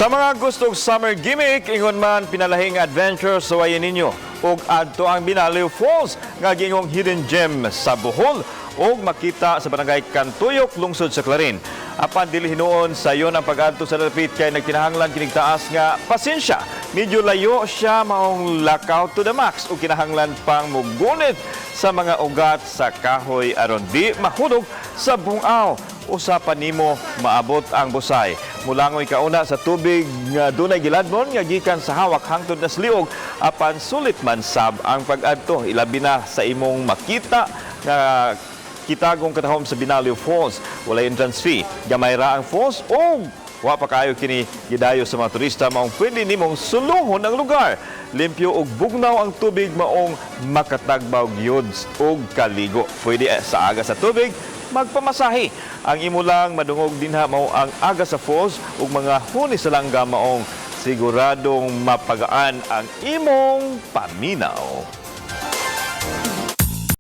Sa mga gustong summer gimmick, ingon man pinalahing adventure, suwayin ninyo ug adto ang Binaliw Falls nga giingong hidden gem sa Bohol ug makita sa Barangay Cantuyok, lungsod sa Clarin. Apan dili hinuon sayon ang pag-adto sa dapit kay nagkinahanglan kinig taas nga pasensya. Medyo layo siya, maong lakaw to the max ug kinahanglan pang mugunit sa mga ugat sa kahoy aron di mahulog sa bungaw. Usa pa nimo maabot ang busay. Mulangoy ka una sa tubig nga dunay giladmon nga gikan sa hawak hangtod na sa liog, apan sulit man sab ang pag-adto, ilabi na sa imong makita nga kitagong katahom sa Binaliw Falls. Walay entrance fee. Gamay ra ang falls ug wa pa kayo kini gidayo sa mga turista, maong pwede nimong suluhon ang lugar. Limpyo ug bugnaw ang tubig, maong makatagbaw gyud og kaligo. Pwede sa aga sa tubig magpamasahe. Ang imo lang madungog dinha mao ang aga sa falls ug mga huni sa langga, maong siguradong mapagaan ang imong paminaw.